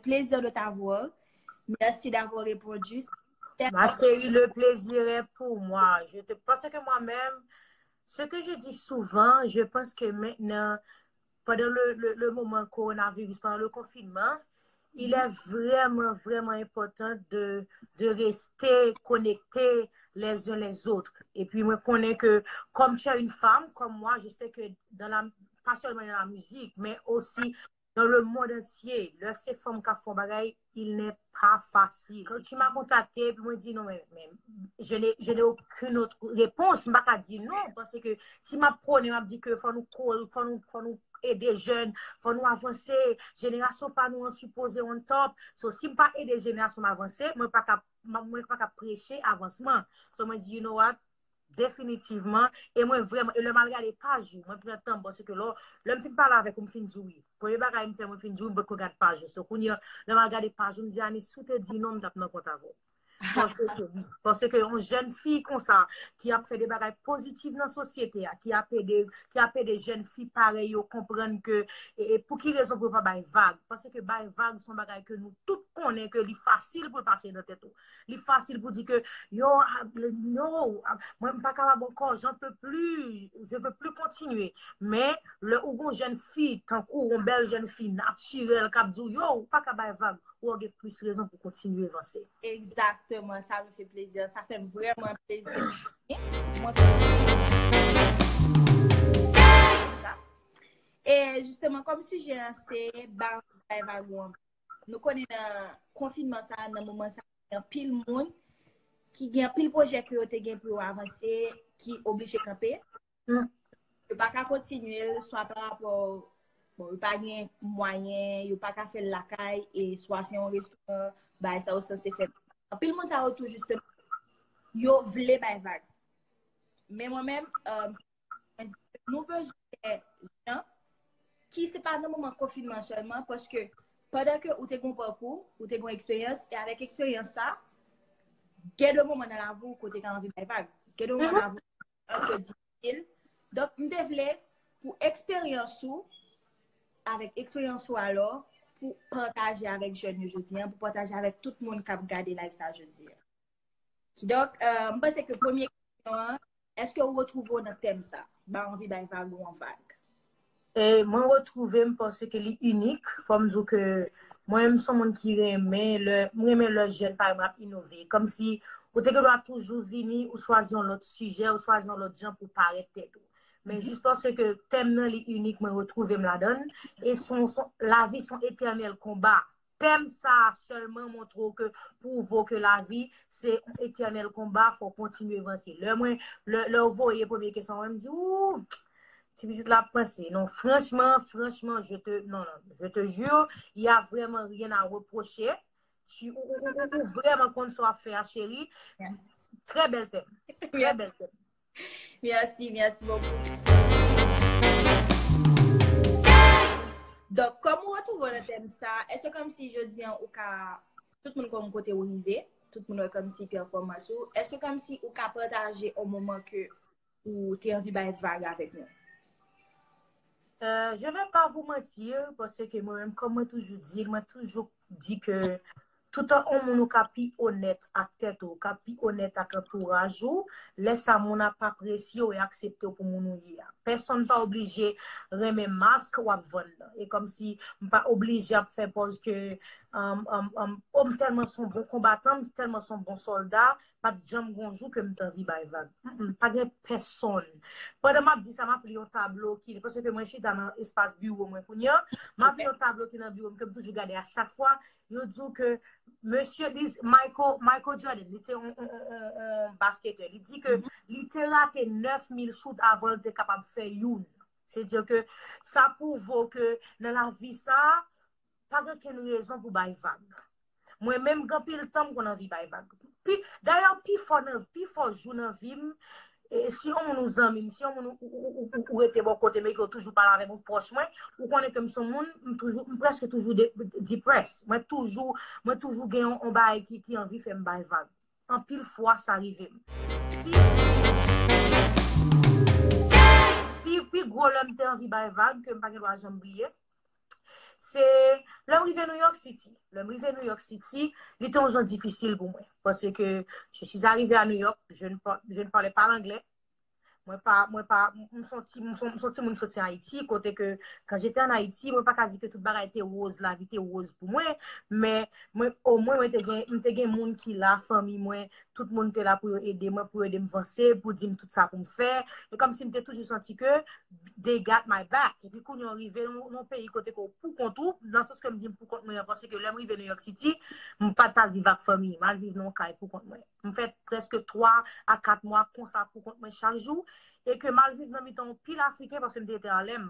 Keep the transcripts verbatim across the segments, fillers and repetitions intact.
plaisir de t'avoir. Merci d'avoir répondu. Ma chérie, le plaisir est pour moi. Je te, parce que moi-même, ce que je dis souvent, je pense que maintenant, pendant le, le, le moment coronavirus, pendant le confinement, il est vraiment, vraiment important de, de rester connecté les uns les autres. Et puis, moi, je connais que comme tu es une femme, comme moi, je sais que dans la, pas seulement dans la musique, mais aussi dans le monde entier, lè se fanm k ap fè yon bagay, il n'est pas facile. Quand tu m'as contacté, epi mwen di non, men, men je n'ai, je n'ai aucune autre réponse. M pa ka di non, paske si m ap pwone, m ap di ke fò nou kore, fò nou, fò nou ede jèn, fò nou avanse, jenerasyon pa nou an sipoze on top. So, si m pa ede jenerasyon m avanse, mwen pa ka, mwen pa ka preche avansman. So, mwen di, you know what? Definitivman. E mwen vrèman, e lè m al gade paj ou, mwen pran tan m, paske lè, lè m fin pale avèk ou, m fin di wi. Premye bagay m fè, mwen fin di wi, m potko gad paj ou. So, kounye a, lè m al gade paj ou, m di, Anis, si w te di non, m t ap nan kont avè w. Paske, paske yon jèn fi konsa, ki ap fè de bagay pozitif nan sosyete a, ki ap ede, ki ap ede jèn fi parèy yo konprann ke, e, e pou ki rezon pou yo pa bay vag. Paske bay vag se yon bagay ke nou tout konnen ke li fasil pou l pase nan tèt ou. Li fasil pou di ke, yo, a, no, a, mwen m pa kapab ankò, j'en peux plus, je veux plus continuer. Men, lè ou gon jèn fi, tankou yon bèl jèn fi natirèl k ap di w, yo, ou pa ka bay vag, ou gen plis rezon pou kontinye vanse. Exactement, ça me fait plaisir. Ça fait vraiment plaisir. Mwen E justement, comme sujet, c'est bay vag ou an. Nou konnen nan konfinman sa, nan moman sa, gen anpil moun ki gen anpil pwojè ke yo te gen pou yo avanse, ki oblije kanpe. Yo pa ka kontinye l, swa pa rapò, bon, yo pa gen mwayen, yo pa ka fè l lakay, e swa se yon restoran, bay sa yo sanse fè. Anpil moun sa yo tou, jisteman, yo vle bay vag. Men mwen menm, euh, nou bezwen fè jan ki se pa nan moman konfinman sèlman, paske pandan ke ou te gon pakou, ou te gon eksperyans, e avèk eksperyans sa, gen de moman nan lavi w kote ka anvi bay vag. Gen de moman nan lavi w, difisil. Donk, m te vle pou eksperyans ou, avèk eksperyans ou alò, pou pataje avèk jèn yo jodi an, pou pataje avèk tout moun k ap gade live sa jodi an. Kidonk, euh, m panse ke premye kesyon an, èske ou retwouve w nan tèm sa? Ba anvi bay vag ou an vag. E mwen retwouve m, panse ke li inik. Fò m di w ke mwen menm se yon moun ki renmen lè, m renmen lè jèn pa m ap inove. Kòmsi ou te gen dwa toujou vini, ou chwazi yon lòt sijè, ou chwazi yon lòt jan pou parèt tèt ou. Men jis paske tèm nan li inik, mwen retwouve m ladan l. E son, son, lavi son etènèl konba. Tèm sa a sèlman montre w ke, pwouve w ke lavi se yon etènèl konba, fò w kontinye vanse. Lè mwen, lè, lè w voye premye kesyon an, mwen m di, ou, ti pitit la ap panse. Non, franchman, franchman, je te, non, non, je te jure, il y a vraiment rien à reprocher. Tu, ou, ou, ou, ou vrèman konn sa w ap fè a, cheri. Trè bèl tèm. Trè bèl tèm. Merci, merci beaucoup. Donk, kòm ou retwouve w nan tèm sa, èske kòmsi jodi an ou ka, tout moun konn kote ou rive, tout moun wè kòmsi pèfòmans ou, èske kòmsi ou ka pataje yon moman ke ou te anvi bay vag avèk nou? Euh, je vais pas vous mentir, paske mwen menm, kòm mwen toujou di, mwen toujou di ke toutan yon moun ou ka pi onèt ak tèt ou, ou ka pi onèt ak antouraj ou, lè sa moun ap apresye w e aksepte w pou moun ou ye a. Pèsonn pa oblije renmen mask w ap vann nan. E kòmsi m pa oblije ap fè pòz ke, um, um, um, oh, m tèlman se yon bon konbatan, m tèlman se yon bon sòlda, pa t janm gon jou ke m t anvi bay vag. Mm, mm, pa gen pèsonn. Pandan m ap di sa, m ap li yon tablo ki, paske mwen chita nan espas biwo mwen kounye a, m ap li yon tablo ki nan biwo m ke m toujou gade a chak fwa, yo di w ke mesye, li, Michael, Michael Jordan, li te yon, yon, yon, yon, yon basketè. Li di ke li te rate nèf mil shoot avan l te kapab fè youn. Se di ke sa pwouve w ke nan lavi sa, pa gen okenn rezon pou bay vag. Mwen menm, gen anpil tan m konn anvi bay vag. Pi, dayè, pi fò nan, pi fò jou nan vi m, e, si yon moun ou zanmi m, si yon moun ou, ou, ou, ou, ou rete bò kote m e ke w toujou pale avè m, ou pwòch mwen, ou konnen ke m se yon moun, m toujou, m prèske toujou de, depressed. Mwen toujou, mwen toujou gen yon, yon bagay ki, ki anvi fè m bay vag. Anpil fwa, sa rive m. Pi, pi, pi gwo lè m te anvi bay vag, ke m pa gen dwa janm bliye, Se lè m rive New York City. Lè m rive New York City, li te yon jan difisil pou mwen. Paske je suis arrivée à New York, je ne, par- je ne parlais pas l'anglais. Mwen pa, mwen pa, m son ti, m son, m son timoun ki soti Ayiti, kote ke, kan jete an Ayiti, mwen pa ka di ke tout bagay te woz, lavi te woz pou mwen, men mwen, omwen, mwen te gen, m te gen moun ki la, fanmi mwen, tout moun te la pou yo ede mwen, pou yo ede m vanse, pou di m tout sa pou m fè. E kòmsi m te toujou santi ke they got my back. Epi kounye a rive nan yon peyi kote ke w pou kont ou, nan sans ke m di m pou kont mwen an, paske lè m rive New York City, m pa t al viv ak fanmi, m al viv nan yon kay pou kont mwen. M fè prèske twa a kat mwa konsa pou kont mwen chak jou, e ke m al viv nan mitan yon pil Afriken paske m te rete Harlem.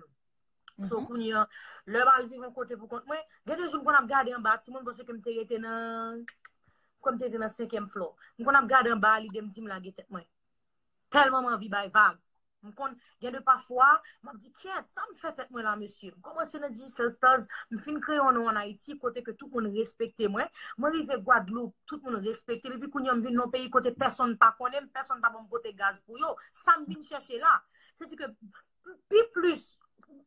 So, kounye a, lè m al viv yon kote pou kont mwen, gen de jou m konn ap gade anba timoun paske m te rete nan, kwè m te rete nan senkyèm flò. M konn ap gade anba, lide m di m lage tèt mwen. Tèlman m anvi bay vag. M konn, gen de pafwa, m ap di, kyèt, sa m fè tèt mwen la, mesye? M kòmanse nan Digicel Stars, m fin kreye yon non ann Ayiti, kote ke tout moun respekte mwen. Mwen rive Gwadloup, tout moun respekte m. Epi kounye a, m vin nan yon peyi kote pèsonn pa konnen m, pèsonn pa ban m pote gaz pou yo. Sa m vin chèche la? Se di ke pi plis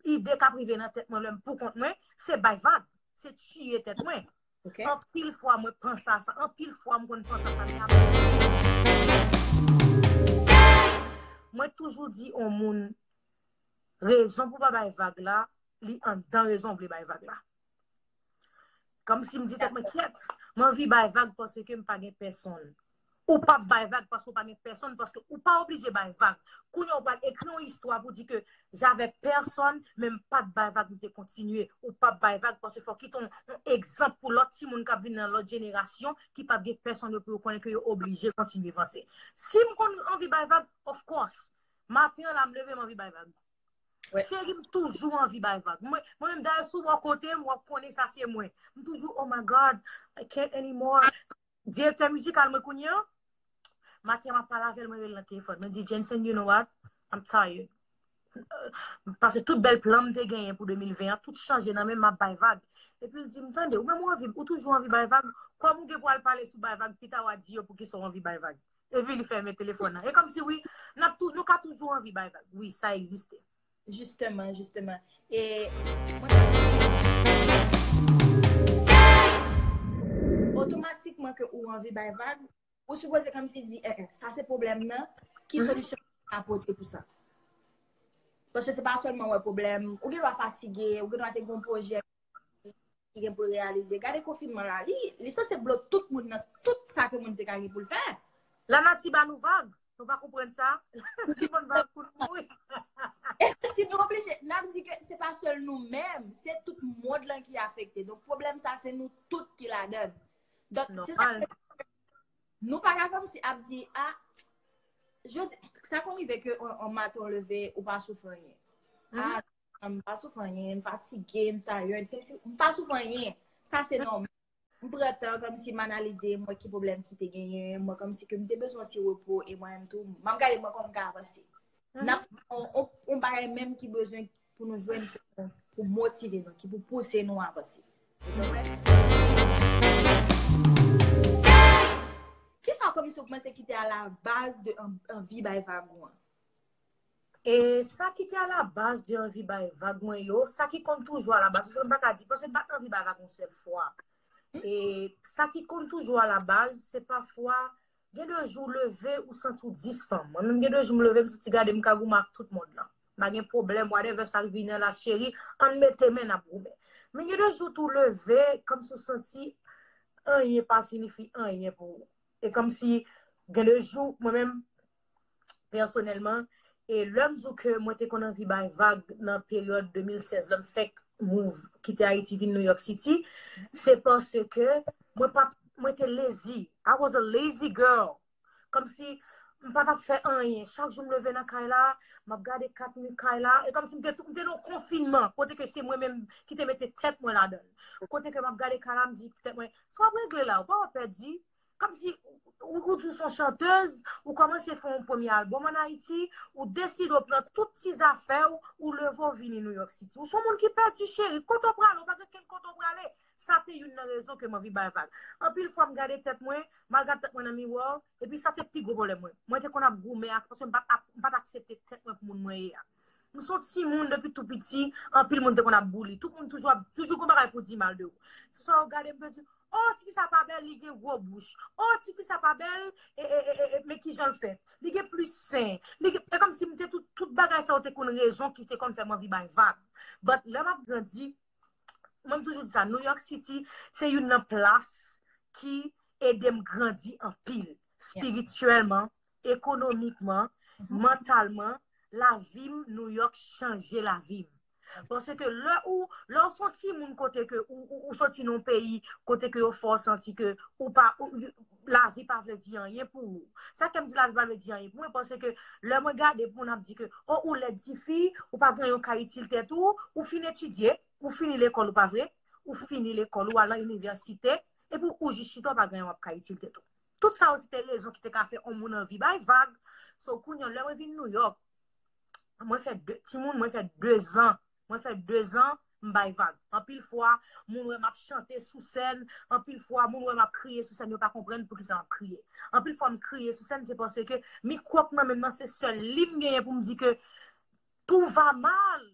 ide k ap rive nan tèt mwen lè m pou kont mwen, se bay vag, se tiye tèt mwen. Anpil fwa mwen panse a sa, anpil fwa m konn panse a sa, men apre mwen toujou di yon moun, rezon pou pa bay vag la, li anndan rezon w vle bay vag la. Kòmsi m di tèt mwen, kyèt, m anvi bay vag paske m pa gen pèsonn. Ou p ap bay vag paske w pa gen pèsonn, paske ou pa oblije bay vag. Kounye a ou pral ekri yon istwa pou di ke j'avais personne, men m pa t bay vag, m te kontinye. Ou p ap bay vag paske fò w kite yon, yon egzanp pou lòt timoun k ap vin nan lòt jenerasyon ki p ap gen pèsonn yo pou yo konnen ke yo oblije kontinye vanse. Si m konn anvi bay vag, of course, maten an la m leve m anvi bay vag. Cheri, m toujou anvi bay vag. Mwen, mwen menm dayè sou bò kote m, w ap konnen sa se mwen. M toujou, oh my God, I can't anymore. Direktè mizikal mwen kounye a, maten m ap pale avè l, mwen rele l nan telefòn. Mwen di, Jensen, you know what? I'm tired. Paske tout bèl plan m te genyen pou de mil ven an, tout chanje nan men m, m ap bay vag. Epi l di m, tande, ou menm ou anvi, ou toujou anvi bay vag. Kòm ou gen pou al pale sou bay vag, pita w a di yo poukisa w anvi bay vag. Epi li fèmen telefòn nan. E kòmsi wi, n ap tou, nou ka toujou anvi bay vag. Wi, sa egziste. Jisteman, jisteman. E mwen ta otomatikman ke ou anvi bay vag, ou sipoze kòmsi di, eh, eh, sa se pwoblèm nan, ki solisyon ou ka pote pou sa? Paske se pa sèlman wè pwoblèm, ou gen dwa fatige, ou gen dwa te gen yon pwojè ki gen pou l reyalize. Gade konfinman la, li, li sanse blow tout moun nan tout sa ke moun te ka gen pou l fè. Lanati ba nou vag. Nou pa konprann sa? Lanati ban n vag pou n mouri. E si nou oblije, n ap di ke se pa sèl nou menm, se tout mond lan ki afekte. Donk, pwoblèm sa, se nou tout ki ladan l. Donk, se sa k fè nou pa ka kòmsi ap di, a, jodi, sa konn rive ke on, on maten w leve, ou pa soufri anyen. A, m pa soufri anyen, m fatige, m tired, kòmsi, m pa soufri anyen. Sa se nòmal. M pran tan kòmsi m analize, m wè ki pwoblèm ki te genyen, m wè kòmsi ke m te bezwen yon ti repo e mwen menm tou, m ap gade mwen kòman m ka avanse. N ap on, on, on bagay menm ki bezwen pou nou jwenn pou, pou motive nou, ki pou pouse nou avanse. Ou konprann? Kisa kòmsi ou panse ki te a la baz de an, anvi bay vag ou an? E sa ki te a la baz de anvi bay vag mwen yo, sa ki konn toujou a la baz, paske m pa ka di, paske m pa t anvi bay vag yon sèl fwa. E sa ki konn toujou a la baz, se pafwa, gen de jou leve, ou santi w disfanm. Mwen menm, gen de jou m leve, m santi gade m ka goumen ak tout mond lan. M pa gen pwoblèm, whatever sa k vini an la, cheri, ann mete men, n ap goumen. Men gen de jou tou leve, kòmsi w santi anyen pa siyifi anyen pou ou. E kòmsi, gen de jou, mwen menm, pèsonèlman, e lè m di w ke mwen te konn anvi bay vag nan peryòd de mil sèz, lè m fèk move, kite Ayiti, vin New York City, se paske mwen pa, mwen te lazy. I was a lazy girl. Kòmsi m pa t ap fè anyen. Chak jou m leve nan kay la, m ap gade kat mi kay la. E kòmsi m te, m te nan yon konfinman, kote ke se mwen menm ki te mete tèt mwen ladan l. Kote ke m ap gade kay la, m di tèt mwen, sa w ap regle la, ou pa wè w pèdi? Kòmsi ou, ou di w se yon chantèz, ou kòmanse fè yon premye albòm ann Ayiti, ou deside w pran tout ti zafè w, ou leve w vini New York City. Ou se yon moun ki pèdi, cheri. Kote w prale? Ou pa gen kenn kote w prale. Sa te youn nan rezon ke m anvi bay vag. Anpil fwa, m gade tèt mwen, m al gade tèt mwen nan miwa, epi sa te pi gwo pwoblèm mwen. Mwen te konn ap goumen ak, paske m pa t ap, m pa t aksepte tèt mwen pou moun mwen ye a. M se yon timoun depi tou piti, anpil moun te konn ap bouli. Tout moun toujou ap toujou gon bagay pou di mal de ou. Se swa yo gade m, yo di, "Oh, tifi sa pa bèl, li gen gwo bouch. Oh, tifi sa pa bèl, e, e, e, e, e, men ki jan l fèt. Li gen plis sen. Li gen," e kòmsi m te tout, tout bagay sa yo te konn rezon ki te konn fè m anvi bay vag. But lè m ap grandi, mwen m toujou di sa, New York City se youn nan plas ki ede m grandi anpil, espirityèlman, ekonomikman, mantalman, lavi m, New York chanje lavi m. Paske lè ou, lè ou se yon timoun kote ke ou, ou, ou soti nan yon peyi kote ke yo fè w santi ke ou pa, ou, lavi pa vle di anyen pou ou. Sa k fè m di lavi pa vle di anyen pou mwen, paske lè mwen gade moun ap di ke, "Oh, ou lèd tifi, ou pa gen yon ka itil tèt ou, ou fin etidye, ou fini lekòl, ou pa vre? Ou fini lekòl, ou al nan inivèsite, epi ou jis chita, ou pa gen yon ka itil tèt ou." Tout sa yo se te rezon ki te ka fè yon moun anvi bay vag. So, kounye a, lè mwen vin New York, mwen fè de, timoun, mwen fè de zan. Mwen fè de zan, m bay vag. Anpil fwa, moun wè m ap chante sou sèn. Anpil fwa, moun wè m ap kriye sou sèn, yo pa konprann poukisa m ap kriye. Anpil fwa, m kriye sou sèn, se paske mikwòk nan men m nan, se sèl li m genyen pou m di ke tout va mal.